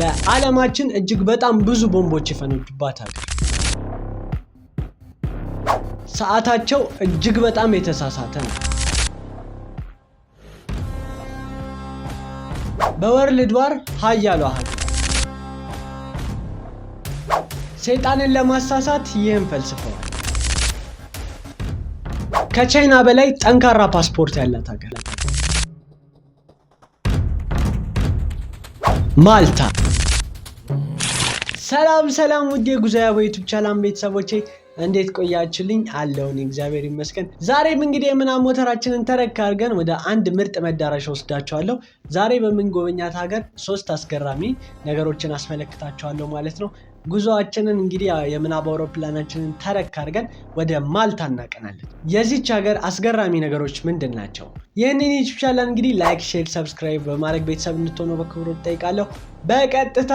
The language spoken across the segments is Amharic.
የዓለማችን እጅግ በጣም ብዙ ቦምቦች የፈነዱባት ሀገር። ሰዓታቸው እጅግ በጣም የተሳሳተ ነው። በ World War ሀያሏ ሀገር። ሰይጣንን ለማሳሳት ይህን ፈልስፈዋል። ከቻይና በላይ ጠንካራ ፓስፖርት ያላት ሀገር ማልታ። ሰላም ሰላም፣ ውድ የጉዞ YouTube channel ቤተሰቦቼ፣ እንዴት ቆያችሁልኝ? አለውን እግዚአብሔር ይመስገን። ዛሬም እንግዲህ የምናብ ሞተራችንን ተረክ አድርገን ወደ አንድ ምርጥ መዳረሻ ወስዳችኋለሁ። ዛሬ በምንጎበኛት ሀገር ሶስት አስገራሚ ነገሮችን አስመለክታችኋለሁ ማለት ነው። ጉዞአችንን እንግዲህ የምናብ አውሮፕላናችንን ተረክ አድርገን ወደ ማልታ እናቀናለን። የዚች ሀገር አስገራሚ ነገሮች ምንድን ናቸው? ይህንን YouTube channel እንግዲህ like፣ share፣ subscribe በማድረግ ቤተሰብ እንድትሆኑ በክብሩ እጠይቃለሁ። በቀጥታ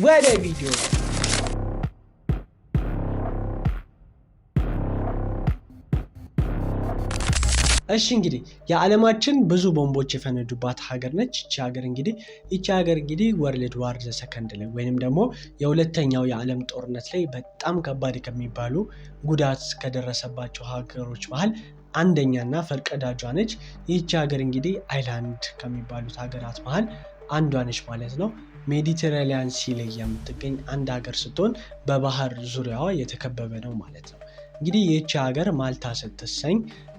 ወደ ቪዲዮ። እሺ፣ እንግዲህ የዓለማችን ብዙ ቦምቦች የፈነዱባት ሀገር ነች። ይቺ ሀገር እንግዲህ World War the Second ላይ ወይንም ደግሞ የሁለተኛው የዓለም ጦርነት ላይ በጣም ከባድ ከሚባሉ ጉዳት ከደረሰባቸው ሀገሮች መሀል አንደኛና ፈርቀዳጇ ነች። ይህቺ ሀገር እንግዲህ island ከሚባሉት ሀገራት መሀል አንዷ ነች ማለት ነው። Mediterranean Sea ላይ የምትገኝ አንድ ሀገር ስትሆን በባህር ዙሪያዋ የተከበበ ነው ማለት ነው። እንግዲህ ይህቺ ሀገር ማልታ ስትሰኝ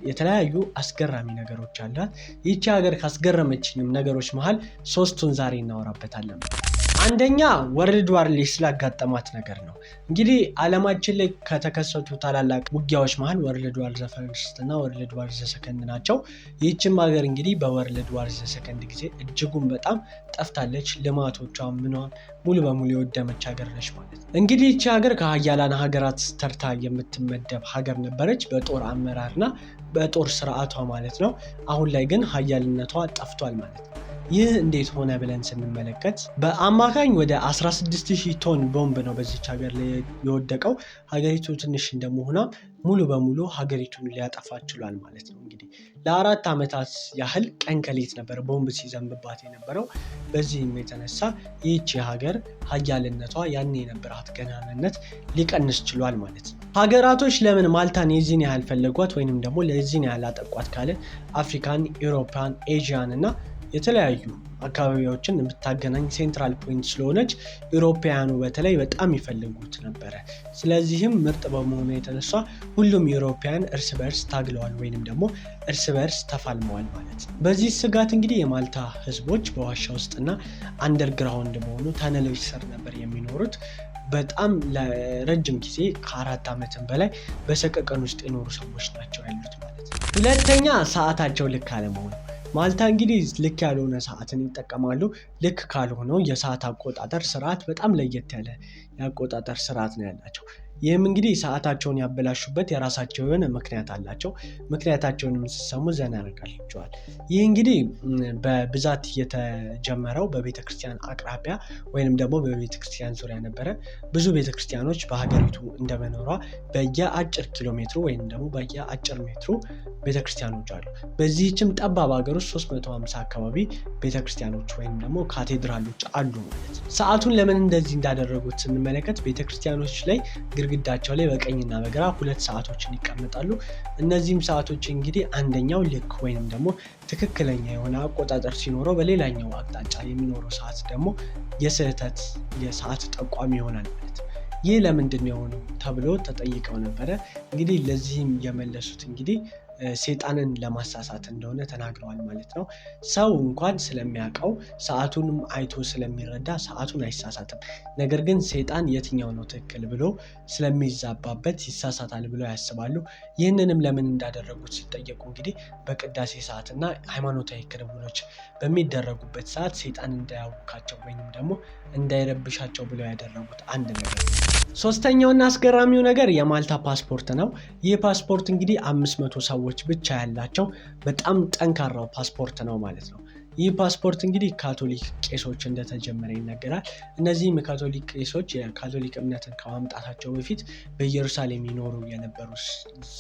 የተለያዩ አስገራሚ ነገሮች አሏት። ይህቺ ሀገር ካስገረመችኝም ነገሮች መሀል ሶስቱን ዛሬ እናወራበታለን። አንደኛ World War ላይ ስላጋጠማት ነገር ነው። እንግዲህ ዓለማችን ላይ ከተከሰቱ ታላላቅ ውጊያዎች መሀል World War the First እና World War the Second ናቸው። ይህችም ሀገር እንግዲህ በ World War the Second ጊዜ እጅጉን በጣም ጠፍታለች። ልማቶቿ ምኗን ሙሉ በሙሉ የወደመች ሀገር ነች ማለት ነው። እንግዲህ ይቺ ሀገር ከሀያላን ሀገራት ተርታ የምትመደብ ሀገር ነበረች በጦር አመራርና በጦር ስርዓቷ ማለት ነው። አሁን ላይ ግን ሀያልነቷ ጠፍቷል ማለት ነው። ይህ እንዴት ሆነ ብለን ስንመለከት በአማካኝ ወደ 16,000 ቶን ቦምብ ነው በዚች ሀገር ላይ የወደቀው። ሀገሪቱ ትንሽ እንደመሆኗ ሙሉ በሙሉ ሀገሪቱን ሊያጠፋ ችሏል ማለት ነው። እንግዲህ ለ4 ዓመታት ያህል ቀን ከሌት ነበር ቦምብ ሲዘንብባት የነበረው። በዚህም የተነሳ ይህቺ ሀገር ሀያልነቷ ያኔ የነበራት ገናናነት ሊቀንስ ችሏል ማለት ነው። ሀገራቶች ለምን ማልታን የዚህን ያህል ፈለጓት ወይንም ደግሞ ለዚህን ያህል አጠቋት ካለ አፍሪካን፣ ኢሮፓን፣ ኤዥያን እና የተለያዩ አካባቢዎችን የምታገናኝ central point ስለሆነች ኢሮፓያኑ በተለይ በጣም ይፈልጉት ነበረ። ስለዚህም ምርጥ በመሆኑ የተነሳ ሁሉም European እርስ በእርስ ታግለዋል ወይንም ደግሞ እርስ በእርስ ተፋልመዋል ማለት ነው። በዚህ ስጋት እንግዲህ የማልታ ህዝቦች በዋሻ ውስጥና underground በሆኑ tunnel ኦች ስር ነበር የሚኖሩት። በጣም ለረጅም ጊዜ ከ4 ዓመትም በላይ በሰቀቀን ውስጥ የኖሩ ሰዎች ናቸው ያሉት ማለት ነው። ሁለተኛ ሰዓታቸው ልክ አለመሆኑ። ማልታ እንግዲህ ልክ ያልሆነ ሰዓትን ይጠቀማሉ። ልክ ካልሆነው የሰዓት አቆጣጠር ስርዓት በጣም ለየት ያለ የአቆጣጠር ስርዓት ነው ያላቸው። ይህም እንግዲህ ሰዓታቸውን ያበላሹበት የራሳቸው የሆነ ምክንያት አላቸው። ምክንያታቸውንም ስትሰሙ ዘና ያደርጋቸዋል። ይህ እንግዲህ በብዛት የተጀመረው በቤተክርስቲያን አቅራቢያ ወይንም ደግሞ በቤተክርስቲያን ዙሪያ ነበረ። ብዙ ቤተክርስቲያኖች በሀገሪቱ እንደመኖሯ በየአጭር ኪሎ ሜትሩ ወይንም ደግሞ በየአጭር ሜትሩ ቤተክርስቲያኖች አሉ። በዚህችም ጠባብ ሀገር ውስጥ 350 አካባቢ ቤተክርስቲያኖች ወይም ደግሞ ካቴድራሎች አሉ ማለት ነው። ሰዓቱን ለምን እንደዚህ እንዳደረጉት ስንመለከት ቤተክርስቲያኖች ላይ ግድግዳቸው ላይ በቀኝና በግራ ሁለት ሰዓቶችን ይቀመጣሉ። እነዚህም ሰዓቶች እንግዲህ አንደኛው ልክ ወይንም ደግሞ ትክክለኛ የሆነ አቆጣጠር ሲኖረው፣ በሌላኛው አቅጣጫ የሚኖረው ሰዓት ደግሞ የስህተት የሰዓት ጠቋሚ ይሆናል ማለት ነው። ይህ ለምንድን ነው የሆነው ተብሎ ተጠይቀው ነበረ። እንግዲህ ለዚህም የመለሱት እንግዲህ ሴጣንን ለማሳሳት እንደሆነ ተናግረዋል ማለት ነው። ሰው እንኳን ስለሚያውቀው ሰዓቱንም አይቶ ስለሚረዳ ሰዓቱን አይሳሳትም። ነገር ግን ሴጣን የትኛው ነው ትክክል ብሎ ስለሚዛባበት ይሳሳታል ብለው ያስባሉ። ይህንንም ለምን እንዳደረጉት ሲጠየቁ እንግዲህ በቅዳሴ ሰዓት እና ሃይማኖታዊ ክንውኖች በሚደረጉበት ሰዓት ሴጣን እንዳያውካቸው ወይንም ደግሞ እንዳይረብሻቸው ብለው ያደረጉት አንድ ነገር ነው። ሶስተኛውና አስገራሚው ነገር የማልታ ፓስፖርት ነው። ይህ ፓስፖርት እንግዲህ 500 ሰዎች ብቻ ያላቸው በጣም ጠንካራው ፓስፖርት ነው ማለት ነው። ይህ ፓስፖርት እንግዲህ ካቶሊክ ቄሶች እንደተጀመረ ይነገራል። እነዚህም የካቶሊክ ቄሶች የካቶሊክ እምነትን ከማምጣታቸው በፊት በኢየሩሳሌም ይኖሩ የነበሩ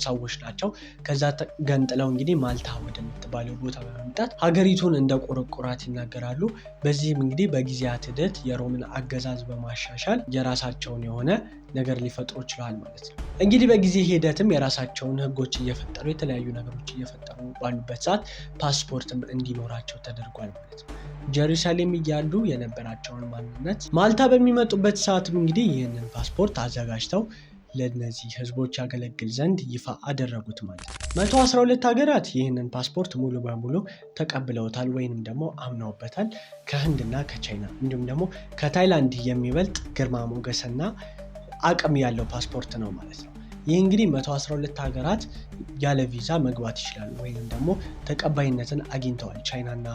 ሰዎች ናቸው። ከዛ ገንጥለው እንግዲህ ማልታ ወደምትባለው ቦታ በመምጣት ሀገሪቱን እንደ ቆረቆራት ይናገራሉ። በዚህም እንግዲህ በጊዜያት ሂደት የሮምን አገዛዝ በማሻሻል የራሳቸውን የሆነ ነገር ሊፈጥሩ ችለዋል ማለት ነው። እንግዲህ በጊዜ ሂደትም የራሳቸውን ሕጎች እየፈጠሩ የተለያዩ ነገሮች እየፈጠሩ ባሉበት ሰዓት ፓስፖርትም እንዲኖራቸው ተደርጓል ማለት ነው። ጀሩሳሌም እያሉ የነበራቸውን ማንነት ማልታ በሚመጡበት ሰዓትም እንግዲህ ይህንን ፓስፖርት አዘጋጅተው ለነዚህ ህዝቦች ያገለግል ዘንድ ይፋ አደረጉት ማለት ነው። 112 ሀገራት ይህንን ፓስፖርት ሙሉ በሙሉ ተቀብለውታል ወይንም ደግሞ አምነውበታል። ከህንድና ከቻይና እንዲሁም ደግሞ ከታይላንድ የሚበልጥ ግርማ ሞገስና አቅም ያለው ፓስፖርት ነው ማለት ነው። ይህ እንግዲህ 112 ሀገራት ያለ ቪዛ መግባት ይችላሉ ወይንም ደግሞ ተቀባይነትን አግኝተዋል። ቻይናና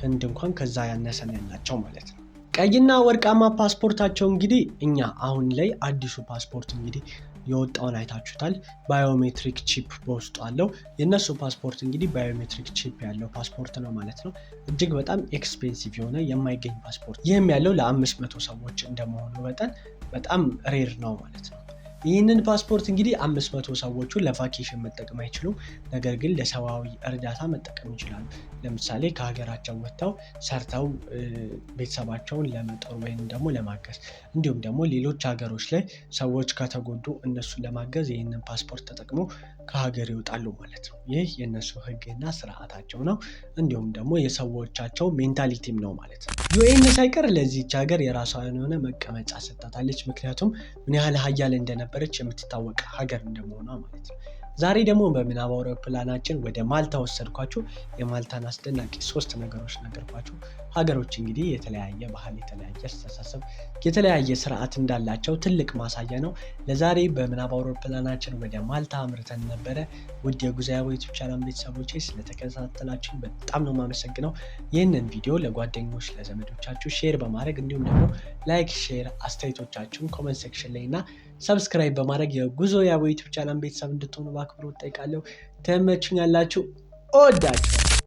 ህንድ እንኳን ከዛ ያነሰ ነው ያላቸው ማለት ነው። ቀይና ወርቃማ ፓስፖርታቸው እንግዲህ እኛ አሁን ላይ አዲሱ ፓስፖርት እንግዲህ የወጣውን አይታችሁታል። Biometric chip በውስጡ አለው። የእነሱ ፓስፖርት እንግዲህ biometric chip ያለው ፓስፖርት ነው ማለት ነው። እጅግ በጣም expensive የሆነ የማይገኝ ፓስፖርት። ይህም ያለው ለ500 ሰዎች እንደመሆኑ መጠን በጣም rare ነው ማለት ነው። ይህንን ፓስፖርት እንግዲህ 500 ሰዎቹ ለ vacation መጠቀም አይችሉም። ነገር ግን ለሰብአዊ እርዳታ መጠቀም ይችላሉ። ለምሳሌ ከሀገራቸው ወጥተው ሰርተው ቤተሰባቸውን ለመጦር ወይም ደግሞ ለማገዝ፣ እንዲሁም ደግሞ ሌሎች ሀገሮች ላይ ሰዎች ከተጎዱ እነሱን ለማገዝ ይህንን ፓስፖርት ተጠቅመው ከሀገር ይወጣሉ ማለት ነው። ይህ የእነሱ ሕግና ስርዓታቸው ነው። እንዲሁም ደግሞ የሰዎቻቸው mentality ም ነው ማለት ነው። UN ሳይቀር ለዚህች ሀገር የራሷን የሆነ መቀመጫ ሰጥታታለች። ምክንያቱም ምን ያህል ሀያል እንደነበረች የምትታወቅ ሀገር እንደመሆኗ ማለት ነው። ዛሬ ደግሞ በምናብ አውሮፕላናችን ወደ ማልታ ወሰድኳችሁ። የማልታን አስደናቂ ሶስት ነገሮች ነገርኳችሁ። ሀገሮች እንግዲህ የተለያየ ባህል፣ የተለያየ አስተሳሰብ፣ የተለያየ ስርዓት እንዳላቸው ትልቅ ማሳያ ነው። ለዛሬ በምናብ አውሮፕላናችን ወደ ማልታ አምርተን ነበረ። ውድ የጉዞ ዩቲዩብ ቻናል ቤተሰቦቼ ስለተከታተላችሁ በጣም ነው የማመሰግነው። ይህንን ቪዲዮ ለጓደኞች ለዘመዶቻችሁ share በማድረግ እንዲሁም ደግሞ like፣ share አስተያየቶቻችሁን comment section ላይ እና subscribe በማድረግ የጉዞ ያቦ ዩቲዩብ ቻናል ቤተሰብ እንድትሆኑ በአክብሮት እጠይቃለሁ። ተመቹኛላችሁ። እወዳችኋለሁ።